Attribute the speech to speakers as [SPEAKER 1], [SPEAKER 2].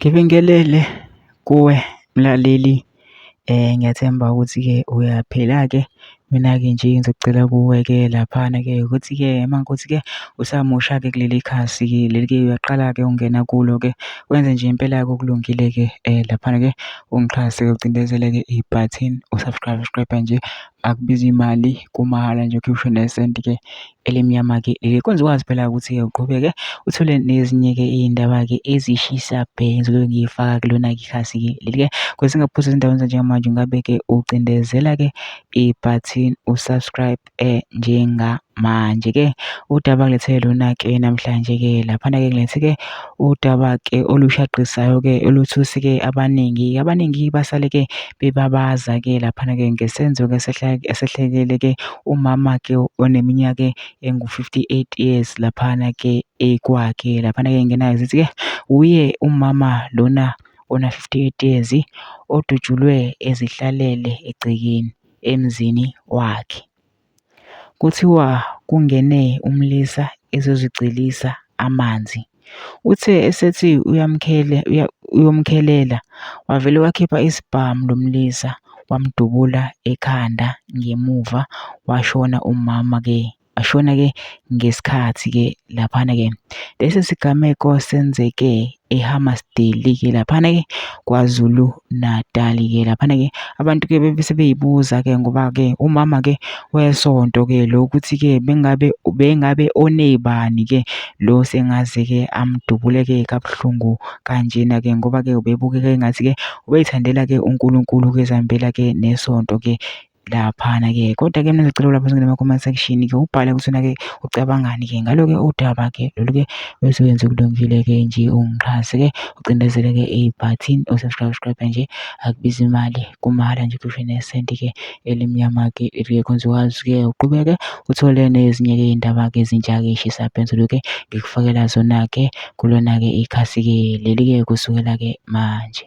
[SPEAKER 1] Ngibingelele kuwe mlaleli, ngiyathemba ukuthi-ke uyaphila-ke. Mina-ke nje engizocela kuwe-ke laphana-ke ukuthi-ke uma kuwukuthi-ke usamusha-ke kuleli khasi-ke leli-ke uyaqala-ke ukungena kulo-ke, wenze nje impela-ke okulungile-ke laphana-ke ungixhase-ke ucindezele-ke ibhathini u-subscribe, subscribe nje akubizi imali kumahhala nje ukhishwe nesenti-ke elimnyama-ke leli. Kwenza ukwazi phela ukuthi-ke uqhubeke uthole nezinye-ke iy'ndaba-ke ezishisa bhe engizobe ngiy'faka kulona-ke ikhasi-ke leli-ke. Ukuze singaphuzi ezindaweni njengamanje ungabe-ke ucindezela-ke ibhathini u-subscribe njengamanje-ke. Udaba ngilethele lona-ke namhlanje-ke laphana-ke ngilethe-ke udaba-ke olushaqisayo-ke oluthuse-ke abaningi. Abaningi basale-ke bebabaza-ke laphana-ke ngesenzo-ke esehlekele-ke umama-ke oneminyaka engu-58 years laphana-ke ekwakhe. Laphana-ke ngenayo zithi-ke uye umama lona ona-58 years odutshulwe ezihlalele egcekeni emzini wakhe. Kuthiwa kungene umlisa ezozigcwelisa amanzi. Uthe esethi uyomkhelela wavele wakhipha isibhamu lo mlisa wamdubula ekhanda ngemuva washona umama-ke. Washona-ke ngesikhathi-ke laphana-ke. Lesi sigameko senzeke eHammarsdale-ke laphana-ke KwaZulu Natal-ke laphana-ke. Abantu-ke bebe sebeyibuza-ke ngoba-ke umama-ke wesonto-ke lo ukuthi-ke bengabe bengabe onebani-ke lo sengaze-ke amdubule-ke kabuhlungu kanjena-ke ngoba-ke ubebukeka engathi-ke ubeyithandela-ke uNkulunkulu-ke ezihambela-ke nesonto-ke laphana-ke. Kodwa-ke mina ngicela lapho singene ema-comment section-ke ubhale ukuthi wena-ke ucabangani-ke ngalo-ke udaba-ke lolu-ke bese wenza okulungile-ke nje ungixhase-ke ucindezele-ke ibhathini u-subscribe subscribe nje akubizi imali kumahhala nje kusho nesenti-ke elimnyama-ke elike khonze ukwazi-ke uqhubeke uthole nezinye-ke iy'ndaba-ke ezintsha-ke ey'shisa phezulu-ke ngikufakela zona-ke kulona-ke ikhasi-ke leli-ke kusukela-ke manje.